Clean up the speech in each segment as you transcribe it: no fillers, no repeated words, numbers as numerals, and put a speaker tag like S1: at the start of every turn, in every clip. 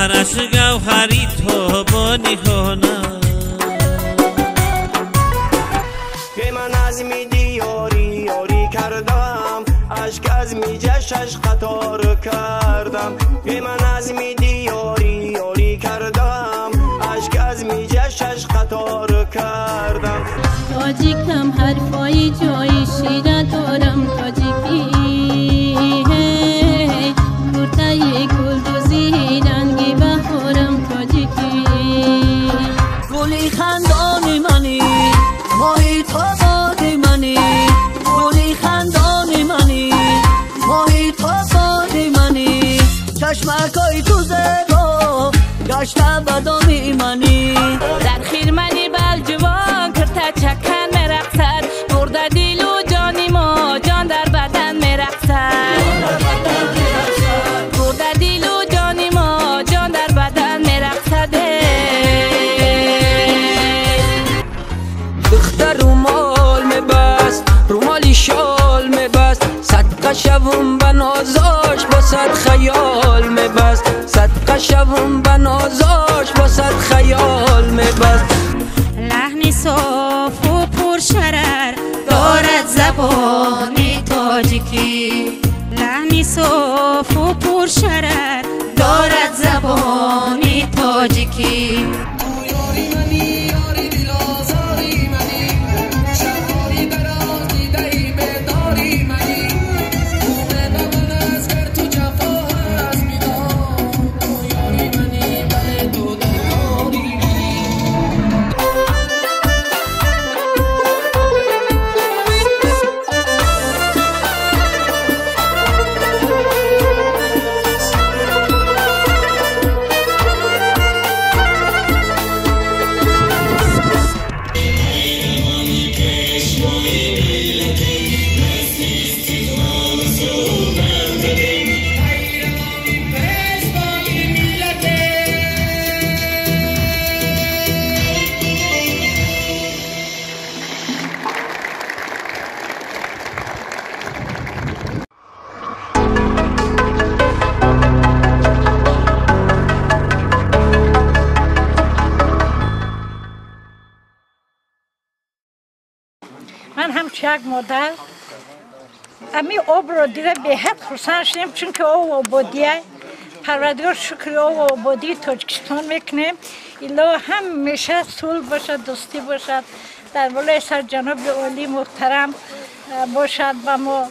S1: جوهرش گوهری تو بانی خانه
S2: که من از می دیاری یاری کردم اشک از می جشش قطار کردم که من از می دیاری یاری کردم اشک از می جشش قطار کردم
S3: تاجیکم حرفای جای شیره دارم تاجیکی کرتای گلدوزی رنگی بهارم تاجیکی
S4: گلی خندان منی ماهی تاباد منی گلی خندان منی ماهی تاباد منی چشمکای تو زیبا گشته بدامی منی
S5: در خیرمنی بلجوان کرته چکن میرقصد برده دل و جانی ما جان در بدن میرقصد برده دل و جانی ما جان در بدن میرقصد
S4: دختر رومال میبست رومالی شال میبست صدقه شوم به نازاش با صد خیال میبست صدقه شوم به نازاش با صد خیال میبست
S6: لحن صاف و پرشرر دارد زبان تاجیکی لحن صاف و پرشرر دارد زبان تاجیکی
S7: یک مادر امی آب رو دیده به حد خرسند شدیم چون که آب آبادیه پروردگار شکر آب آبادی تاجیکستان میکنیم الا همیشه صلح باشد دوستی باشد در بالای سر جناب عالی محترم باشد و ما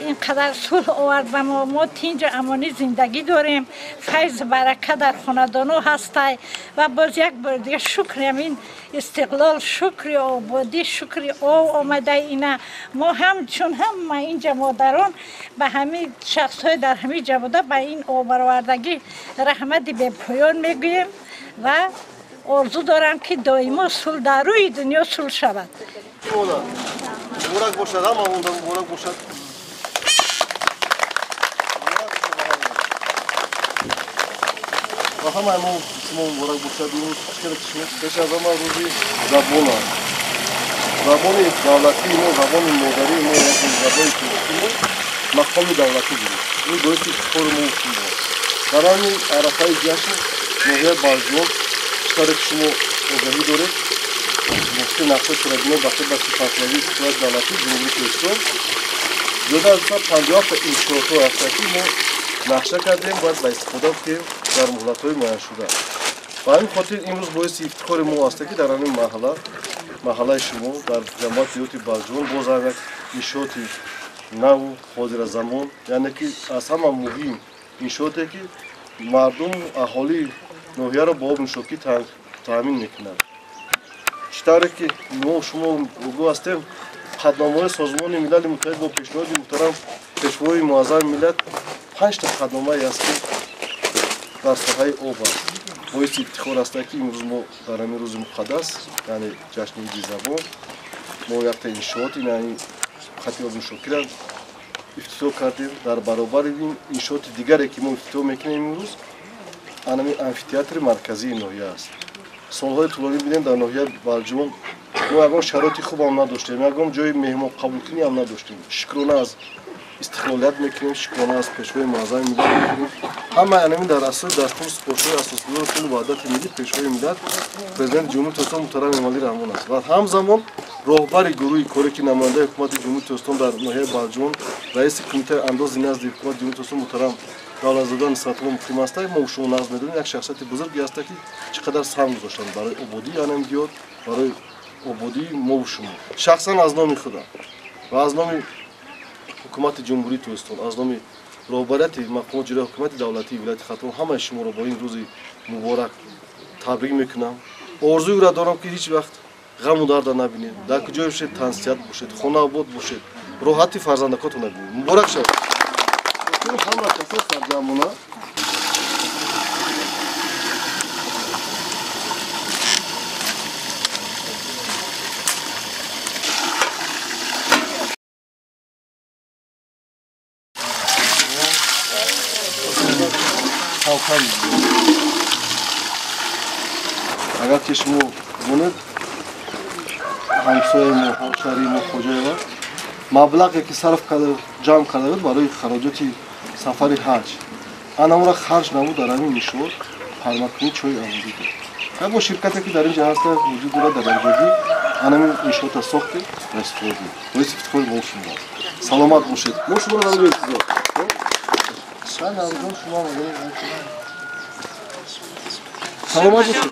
S7: اینقدر صلح آورد و ما تینج امانی زندگی داریم فیض برکه در خاندان هسته و باز یک بار دیگه شکر این استقلال شکر آبادی شکر آب آمده اینا ما هم چون هم اینجا مادران به همین شخص های در همین جا بوده به این آب برآوردگی رحمت به پایان میگوییم و آرزو دارم که دائما صلح در روی دنیا صلح شود.
S8: مبارک باشد همه مبارک باشد. و همه ما شما مبارک باشد. امروز پیش از همه روزی زبان است. زبان دولتی ما زبان مادری ما زبان ترکی ما مقام دولتی گرفت. این باعث افتخار ما شما. در همین عرفه جشن ناحیه بلجوان چطور که شما آگاهی دارید مفتی نقشه چرابینه بخش به 35 استقلال دولتی جمهوری تاجیکستان زیاده از 57 انشاءات هست که ما نقشه کردیم باید به استفاده کنیم در مهلت‌های معین شده. به همین خاطر امروز باعث افتخار ما است که در همین محله شما در جماعت دیوتی بلجوان باز هم یک انشاءات نو حاضر زمان یعنی که از همه مهم انشاءاتی که مردم اهالی ناحیه را با آب نوشابی تامین میکنند. چطوری که ما شما آگاه هستیم قطعنامه‌های سازمان ملل متحد با پیشنهاد محترم پیشوای معظم ملت 5 تا قطعنامه است که در ساحه آب است. باعث افتخار است که امروز ما در همین روز مقدس یعنی جشن عید زبان ما یک تا انشاءات یعنی خط آب نوشابی را افتتاح کردیم. در برابر این انشاءات دیگری که ما افتتاح میکنیم امروز انمی امفیتئاتر مرکزی ناحیه است. سالهای طولانی بودیم در ناحیه بلجوان ما یگان شرایط خوب هم نداشتیم، یگان جای مهمان قبول کنی هم نداشتیم. شکرانه از استقلالیت میکنیم، شکرانه از پیشوای معظم ملت میکنیم. Ҳама анамин дар асоси дастур супоришҳои асосгузори сулҳу ваҳдати миллӣ, пешвои миллат, президенти Ҷумҳурии Тоҷикистон муҳтарам Эмомалӣ Раҳмон аст. Ва ҳамзамон роҳбари гурӯҳи корӣ, ки намояндаи ҳукумати Ҷумҳурии Тоҷикистон дар ноҳияи Балҷувон, раиси кумитаи андози назди ҳукумати Ҷумҳурии Тоҷикистон муҳтарам Давлатзода Нусратулло Муқим ҳастанд. Мо шумо нағз медонем, як шахсияти бузурге ҳастанд, ки чӣ қадар саҳм гузоштанд барои ободии анам диёр, барои ободии мову шумо. Шахсан аз номи худам ва аз номи ҳукумати Ҷумҳурии Тоҷикистон, аз номи роҳбарияти мақомоти иҷроияи ҳукумати давлатии вилояти Хатлон ҳамаи шуморо бо ин рӯзи муборак табрик мекунам. Орзуеро дорам, ки ҳеҷ вақт ғаму дарда набинед, дар куҷое бошед тансиҳат бошед, хонаобод бошед, роҳати фарзандакотон набинед. Муборак шавад. Ҳама касо сарҷамъона агар ки шумо донед, ҳамсояи мо, ҳамшаҳрии мо Хоҷаева маблағе ки сарф карда, ҷамъ карда буд барои хароҷоти сафари ҳаҷ, анамура харҷ намуд дар ҳамин иншоот пармакунии чойи амудӣ дод. Бо ширкате ки дар ин ҷа ҳаста вуҷуд дорад, дар якҷоягӣ анамин иншоотро сохтем ва истифода додем. Боиси ифтихори мо шумо аст. Саломат бошед. Мо шуморо дар интизор. Саломат бошед.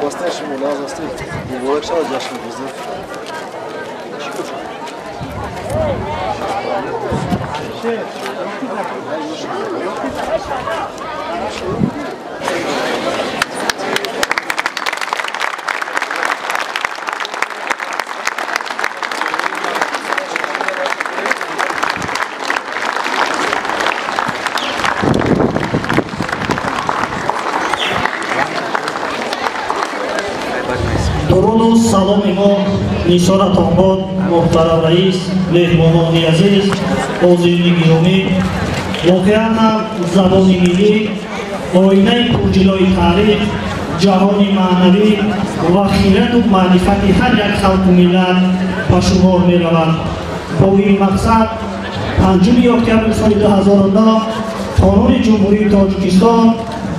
S8: Бастаи шумо нағз ҳастед. Муборак шавад ҷашни бузург.
S9: Дуруду саломи мо нисоратон бод, муҳтарам раис, меҳмонони азиз, ҳозирини гиромӣ. Воқеан ҳам забони миллӣ оинаи пурҷилои таърих, ҷаҳони маънавӣ ва хираду маърифати ҳар як халқу миллат ба шумор меравад. Бо ин мақсад 5 октябри соли 2009 Қонуни Ҷумҳурии Тоҷикистон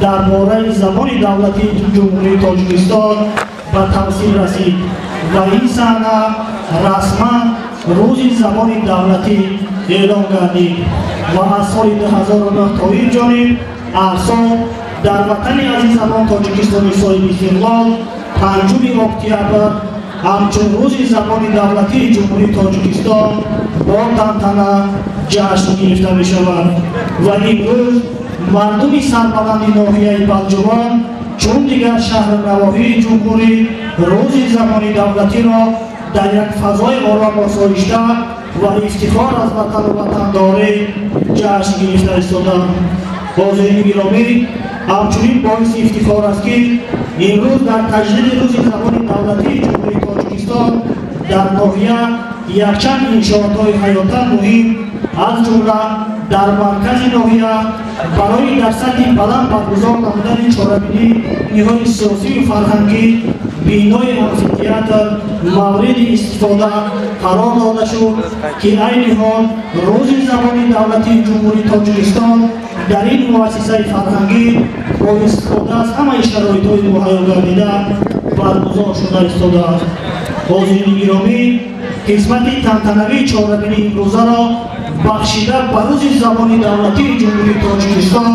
S9: дар бораи забони давлатии Ҷумҳурии Тоҷикистон ба тавсиб расид ва ин саҳна расман рӯзи забони давлатӣ эълон гардид ва аз соли 2009 то ин ҷониб ҳар сол дар ватани азизамон Тоҷикистони соҳиби истиқлол 5 октябр ҳамчун рӯзи забони давлатии Ҷумҳурии Тоҷикистон бо тантана ҷашн гирифта мешавад ва имрӯз мардуми сарбаланди ноҳияи Балҷувон чун дигар шаҳру навоҳии ҷумҳурӣ рӯзи забони давлатиро дар як фазои ором осоишта ва ифтихор аз ватану ватандорӣ ҷашн гирифта истодаанд. Ҳозирини гиромӣ, ҳамчунин боиси ифтихор аст, ки имрӯз дар таҷлили рӯзи забони давлатии Ҷумҳурии Тоҷикистон дар ноҳия якчанд иншоотҳои ҳаётан муҳим, аз ҷумла дар маркази ноҳия барои дар сатҳи баланд баргузор намудани чорабиниҳои сиёсию фарҳангӣ бинои амфитеатр мавриди истифода қарор дода шуд, ки айни ҳол рӯзи забони давлатии Ҷумҳурии Тоҷикистон дар ин муассисаи фарҳангӣ бо истифода аз ҳамаи шароитҳои муҳайё гардида баргузор шуда истодааст. Ҳозирини гиромӣ, қисмати тантанавии чорабинии имрӯзаро бахшида ба рӯзи забони давлатии Ҷумҳурии Тоҷикистон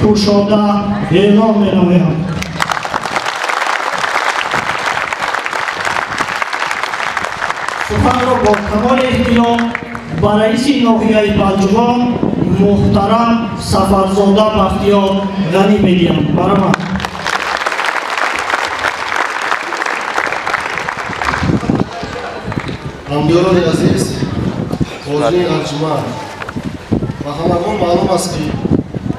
S9: кушода эълон менамоям. Суханро бо камоли эҳтиром ба раиси ноҳияи Балҷувон муҳтарам Сафарзода Бахтиёр Ғанӣ медиҳам. Баромад.
S8: Ҳамдиёрони азиз, ҳозирини арҷманд, ба ҳамагон маълум аст, ки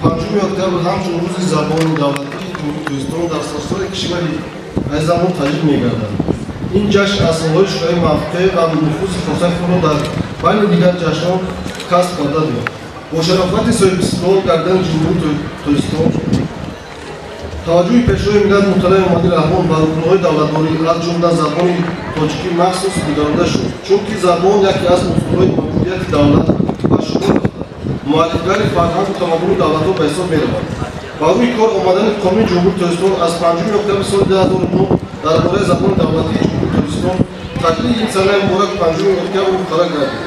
S8: 5 октябр ҳамчун рӯзи забони давлатии Ҷумҳурии Тоҷикистон дар саросари кишвари азизамон таҷлил мегардад. Ин ҷашн аз солҳои шӯравӣ мавқеъ ва нуфузи хосаи худро дар байни дигар ҷашнҳо касб карда буд. Бо шарофати соҳибистиқлол гардидани Ҷумҳурии Тоҷикистон, таваҷҷӯҳи Пешвои миллат муҳтарам Эмомалӣ Раҳмон ба рукнҳои давлатдорӣ, аз ҷумла забони тоҷикӣ, махсус нигаронда шуд, чунки забон яке аз унсурҳои мавҷудияти давлат ба шумор рафта, муаррифгари фарҳангу тамаддуни давлатҳо ба ҳисоб меравад. Ба рӯи кор омадани Қонуни Ҷумҳурии Тоҷикистон аз 5 октябри соли 2009 дар бораи забони давлатии Ҷумҳурии Тоҷикистон, таҷлили ин санаи муборак 5 октябр муқаррар гардид.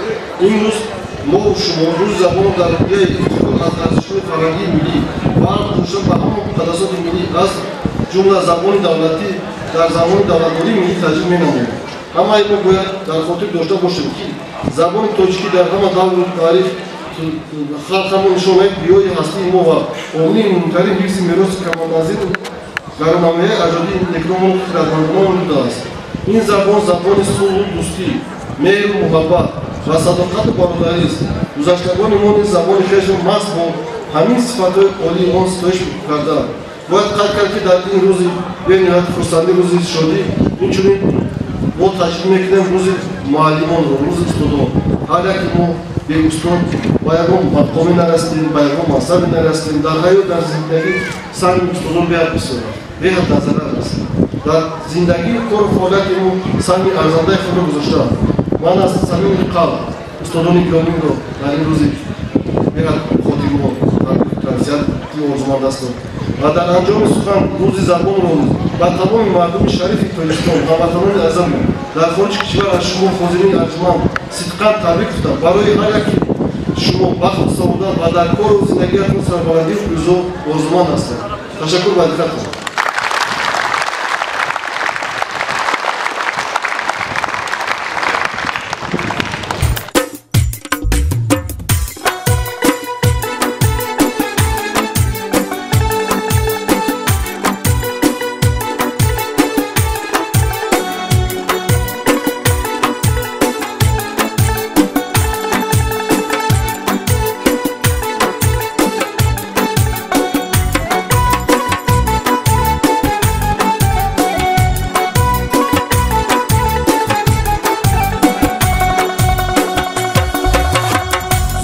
S8: Имрӯз мо шумо рӯзи забонро дар рӯҳияи ифтихор аз арзишҳои фарҳангии миллӣ ва арз доштан ба ҳама муқаддасоти миллӣ, аз ҷумла забони давлатӣ, дар замони давлатдории миллӣ таҷлил менамоем. Ҳамаи мо бояд дар хотир дошта бошем, ки забони тоҷикӣ дар ҳама давру таърих халқамон нишонаи биёи ҳастии мо ва омили муҳимтарин ҳифзи мероси камолназиру гаронмояи аҷдодии некному хирадмандонамон будааст. Ин забон забони сулҳу дӯстӣ, меҳру муҳаббат ва садоқату бародарист. Гузаштагони мо низ забони хешро маҳз бо ҳамин сифатҳои олии он ситоиш кардаанд. Бояд қайд кард, ки дар ин рӯзи бениҳоят хурсандӣ, рӯзи шодӣ, инчунин мо таҷлил мекунем рӯзи муаллимонро, рӯзи устодон. Ҳар яке мо беустод ба ягон мақоме нарасидем, ба ягон мансабе нарасидем. Дар ҳаёт, дар зиндагӣ саҳми устодон беҳад бисёр аст, беҳад назаррас аст. Дар зиндагии кору фаъолияти мо саҳми арзандаи худро гузоштаанд. Ман аз самими қалб устодони гиромиро дар ин рӯзи беҳад хотирмон табрик орзуманд ҳастам ва дар анҷоми сухан рӯзи забонро ба тамоми мардуми шарифи Тоҷикистон, ҳамватанони азизамон дар хориҷи кишвар аз шумо ҳозирини арҷуманд сидқан табрик гуфтам. Барои ҳар яки шумо бахту саодат ва дар кору зиндагиятон сарбаландию пирӯзо орзуманд ҳастам. Ташаккур ба диққатон.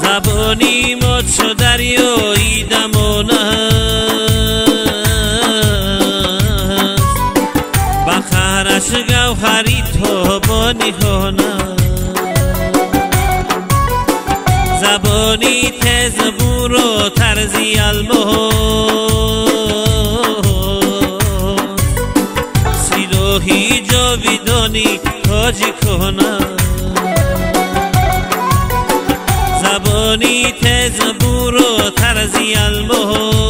S1: زبانی ما چو دریایی دمان است، به قهرش گوهری تابانی خانه. زبانی تیز بور و طرزی الماس، سلاحی جاویدانی تاجیکانه. زبانی تیز بور و طرزی الماس،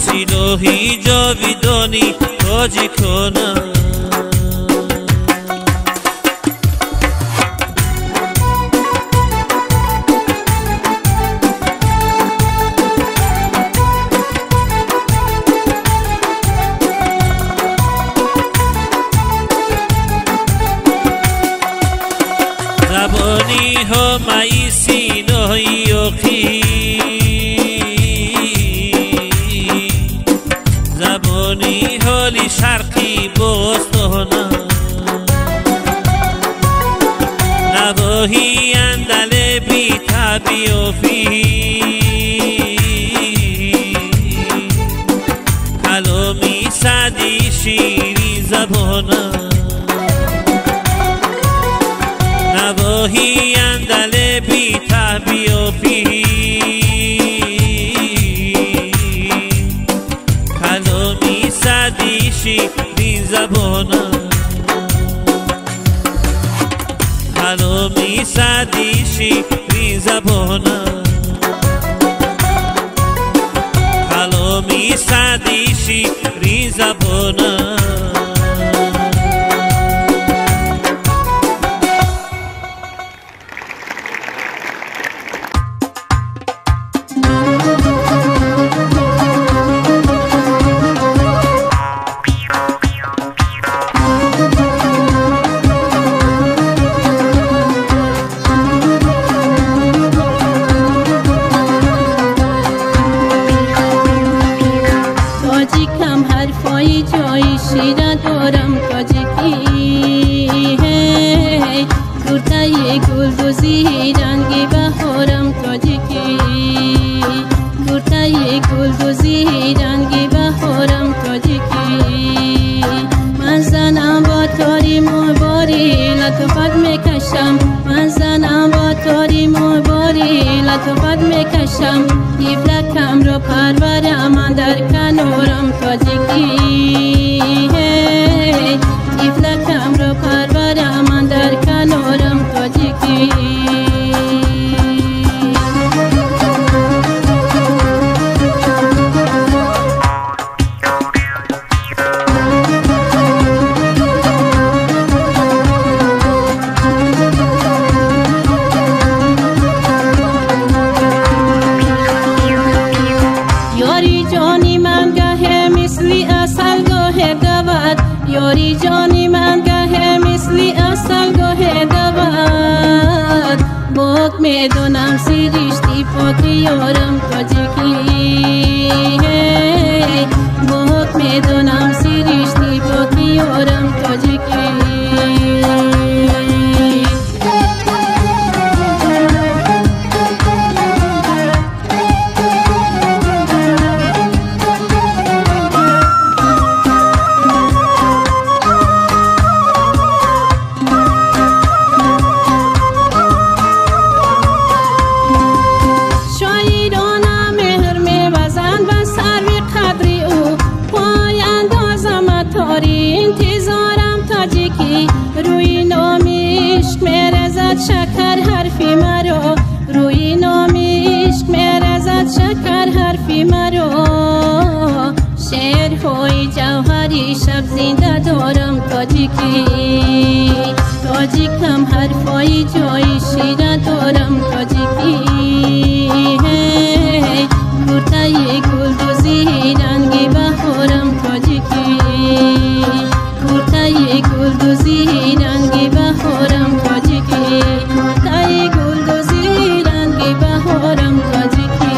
S1: سلاحی جاویدانی تاجیکانه. زبانی همه سینای یقین، زبانی حالی شرقی باستانه. نواهی اندل بی تبی و فی، کلامی سعدی شیرین زبانه. نواهی اندل بی تبی و فی، کلامی سعدی شیرین زبانه. کلامی سعدی شیرین زبانه، کلامی سعدی شیرین زبانه.
S3: حرفای جای شیره دارم تاجیکی. کرتای گلدوزی رنگ بهارم تاجیکی. کرتای گلدوزی رنگ بهارم تاجیکی. من زنم با تاری موباری لطفت میکشم. من زنم با تاری موباری لطفت میکشم. تیفلکم رو پرورم من در کنارم تاجیکی. تیفلکم رو پرورم من در کنارم تاجیکی. یاری جانی من گه مثلی اصل گه دواد. باک میدونم سیرشتی پاکی یارم تاجیکی. باک میدونم سیرشتی پاکی یارم تاجیکی. روی نامیش میرزد شکر حرفی مرا. روی نامیش میرزد شکر حرفی مرا. شعرهای جوهری شب زنده دارم تاجیکی. تاجیکم حرفای جای شیره دارم تاجیکی. کرتای گلدوزی رنگ بهارم تاجیکی. کرتای گلدوزی رنگ بهارم تاجیکی. کرتای گلدوزی رنگ بهارم تاجیکی.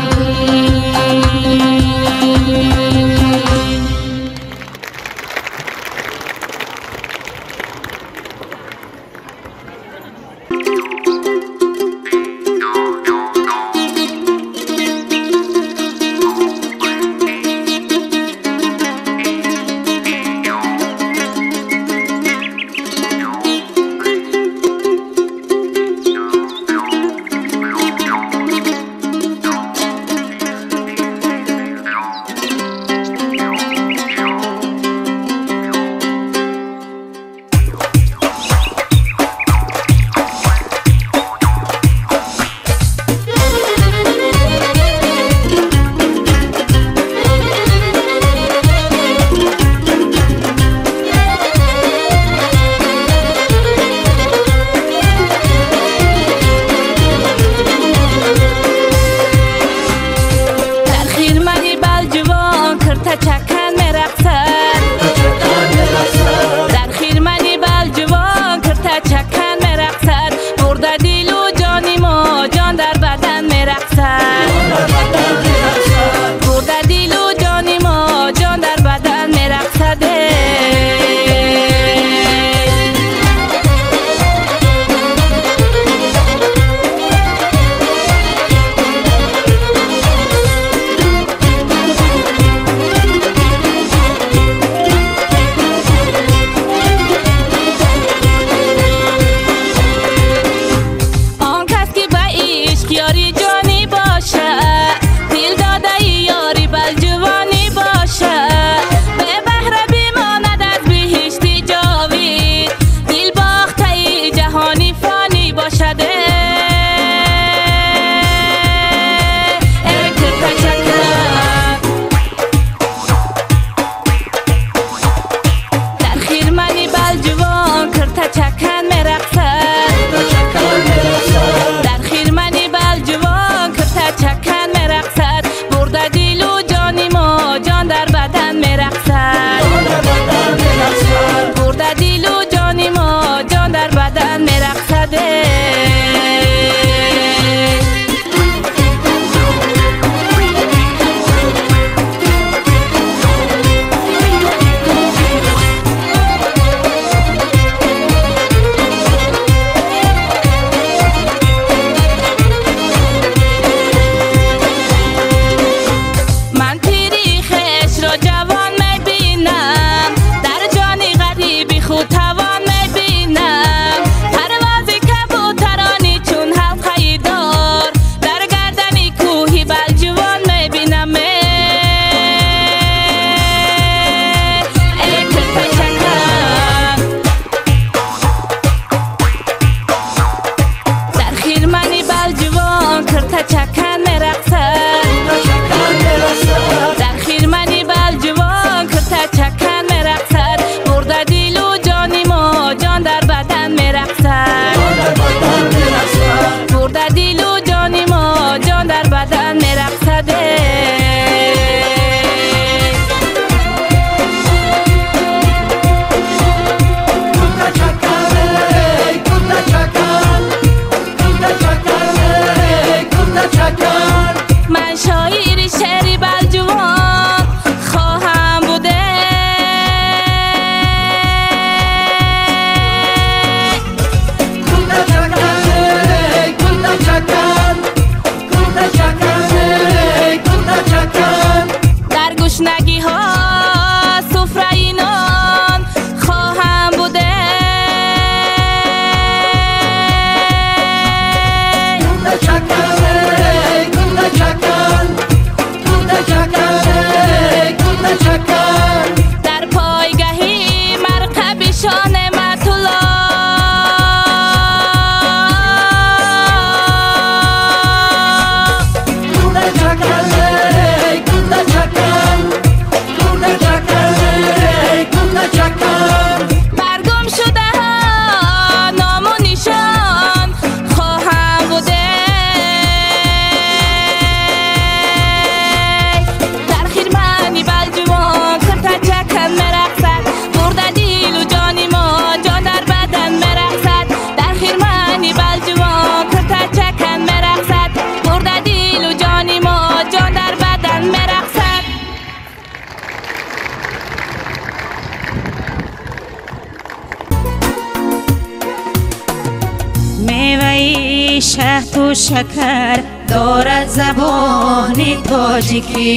S6: шаҳду шакар дорад забони тоҷикӣ.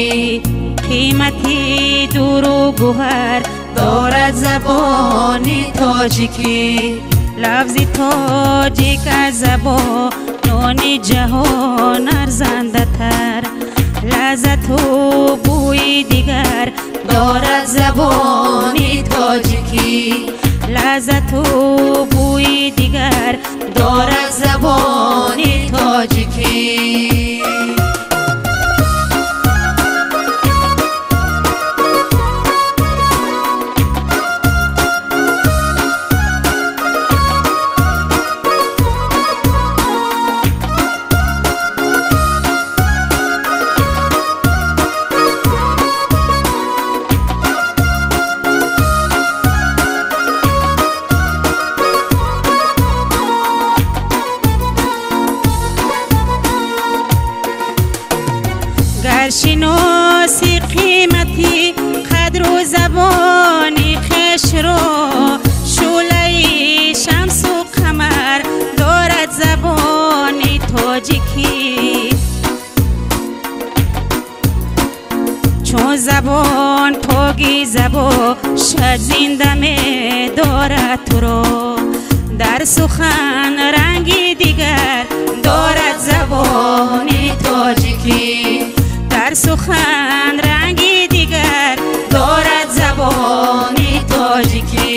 S6: Қимати дуру гӯҳар дорад забони тоҷикӣ. Лафзи тоҷик аз забонони ҷаҳон арзандатар, лаззату бӯи дигар дорад забони тоҷикӣ. Лаззату бӯи дигар дорад забони тоҷикӣ. Шиноси қимати қадру забони хешро, шӯълаи шамсу қамар дорад забони тоҷикӣ. Чун забон покиза бошад зинда медорад туро, дар сухан ранги дигар дорад забони тоҷикӣ. Дар сухан ранги дигар дорад забони тоҷикӣ.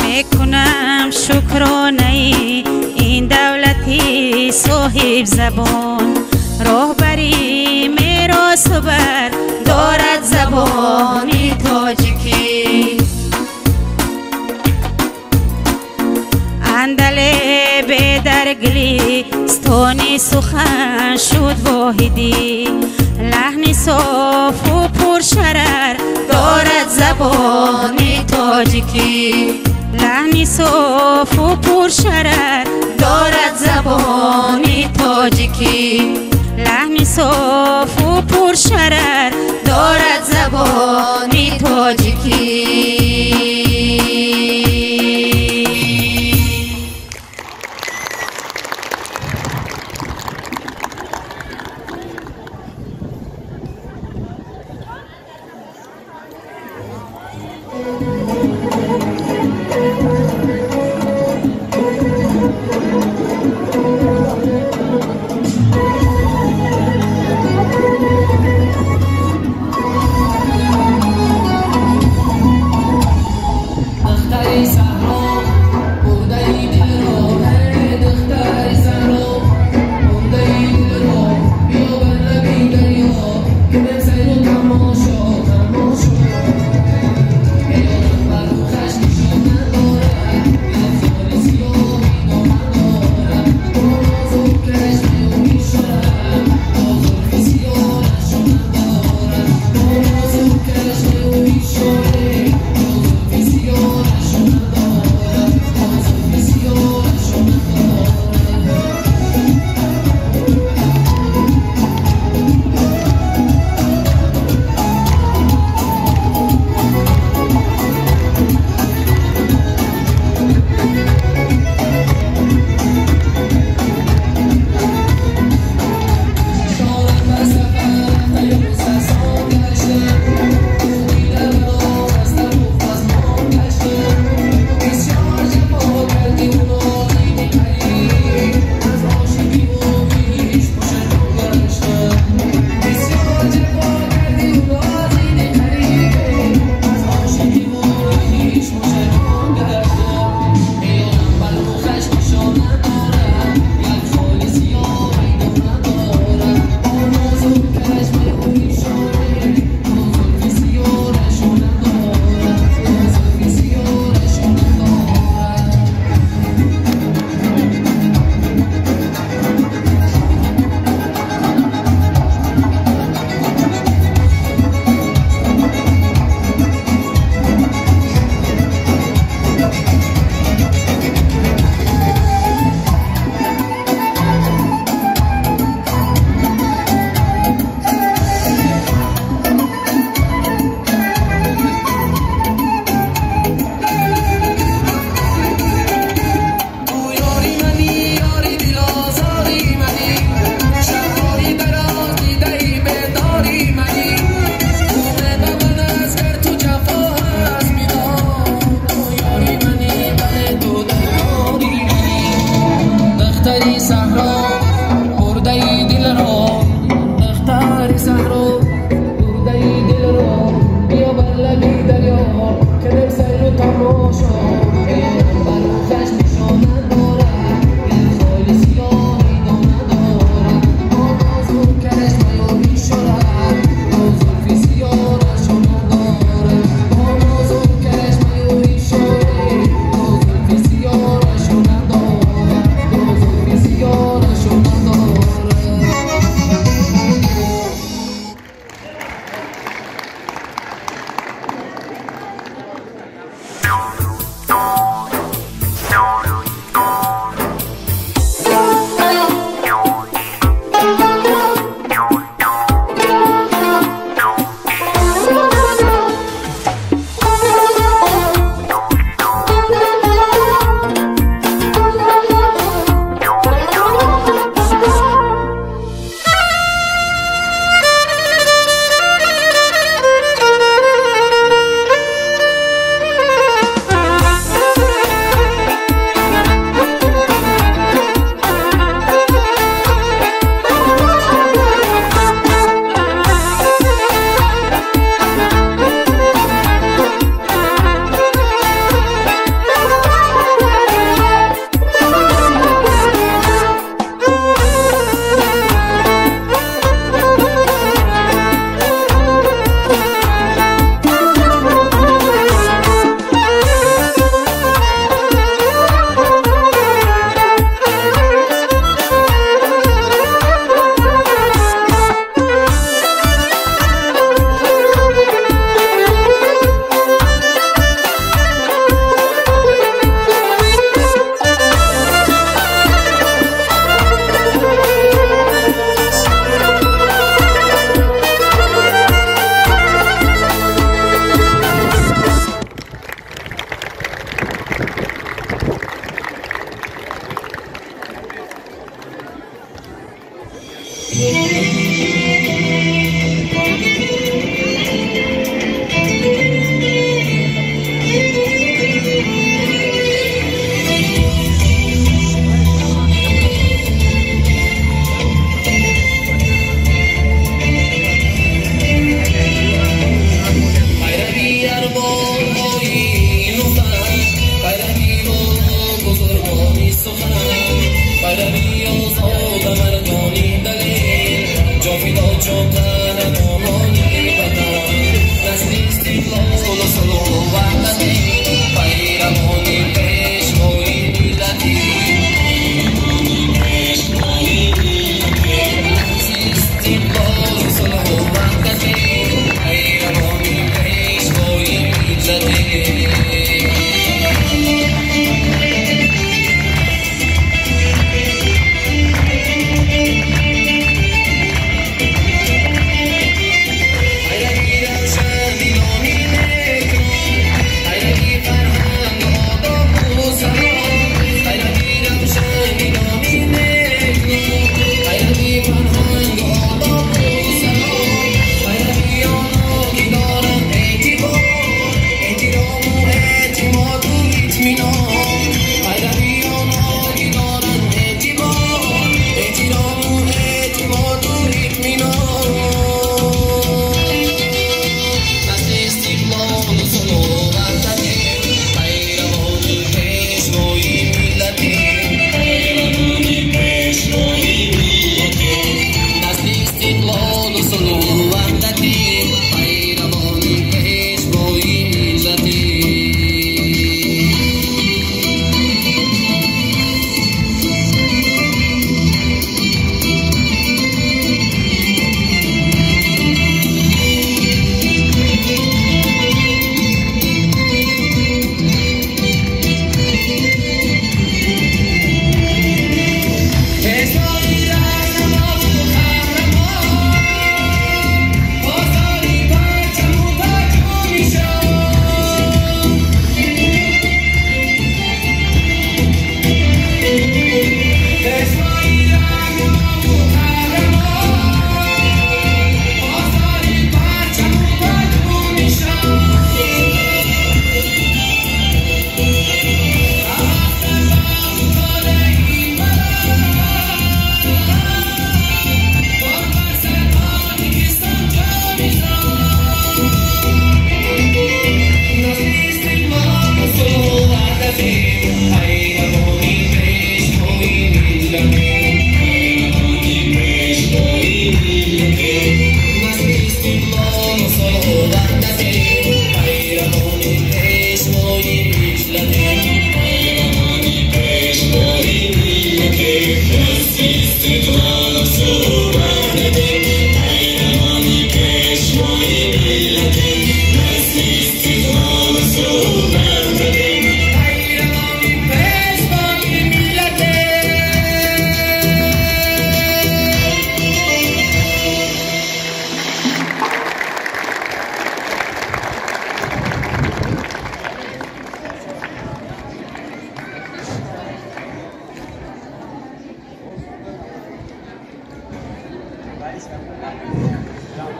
S6: Мекунам шукронаи ин давлати соҳибзабон, роҳбари меросу бар дорад забони тоҷикӣ. Андале бедар гулистони сухан шуд воҳидӣ, лаҳни софу пуршарар дорад забони тоҷикӣ. Лаҳни софу пуршарар дорад забони тоҷикӣ. Лаҳни софу пуршарар дорад забони тоҷикӣ.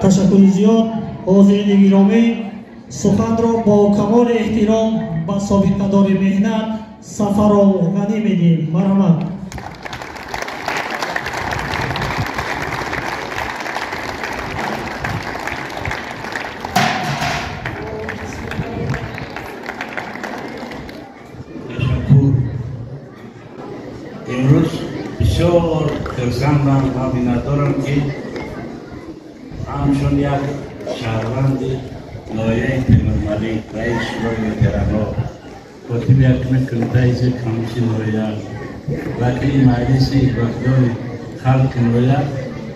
S9: Ташаккури зиёд. Ҳозирини гиромӣ, суханро бо камоли эҳтиром ба собиқадори меҳнат Сафаров Ғанӣ медиҳем. Марҳамат.
S10: Имрӯз бисёр хурсандам ва миннатдорам, ки ҳамчун як шаҳрванди ноҳияи Темурмалик, раиси шӯрои ветеранҳо, котиби якуми кумитаи ҳизби коммунистии ноҳия, вакили маҷлиси вакилони халқи ноҳия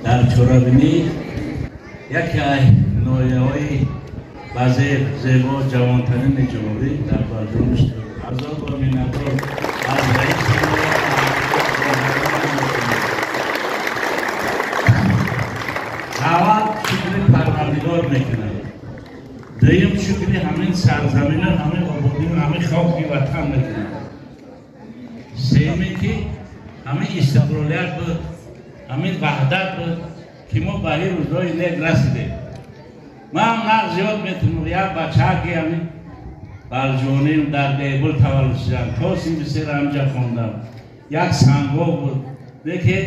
S10: дар чорабинии яке аз ноҳияҳои вазир, зебо, ҷавонтарини ҷумҳурӣ дар барҷом иштирок. Ҳазор бор миннатдор аз раиси ноҳия. Аввал шукри Парвардигор мекунад, дуюм шукри ҳамин сарзамина, ҳамин ободию, ҳамин хоки ватан мекунад, сеюме ки ҳамин истиқлолият буд, ҳамин ваҳдат буд, ки мо ба ин рӯзҳои нек расидем. Ман нағз ёд метунам, як бачаки ҳамин Балҷоним дар Бебул таваллуд шудам, то синфи сера ҳамҷа хондам, як сангоб буд, лекин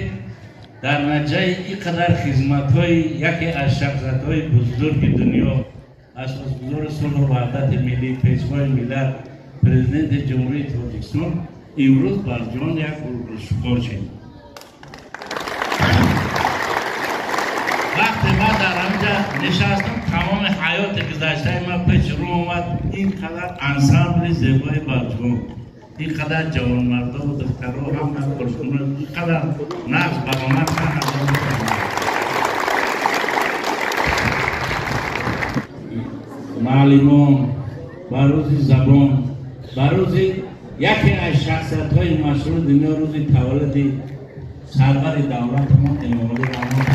S10: дар натиҷаи ин қадар хизматҳои яке аз шахсиятҳои бузурги дунё, асосгузори сулҳу ваҳдати миллӣ, пешвои миллат, президенти Ҷумҳурии Тоҷикистон, имрӯз Балҷон як булбулшукор шуд. Вақте ман дар ҳамҷа нишастам, тамоми ҳаёти гузаштаи ман пеш рӯ омад. Ин қадар ансамбли зебои Балҷон, ин қадар ҷавонмардову духтаро, ҳама коркунон, ин қадар нағз баромад. Муаллимон ба рӯзи забон, ба рӯзи яке аз шахсиятҳои машҳури дунё, рӯзи таваллуди сарвари давлатамон Эмомалӣ Раҳмон.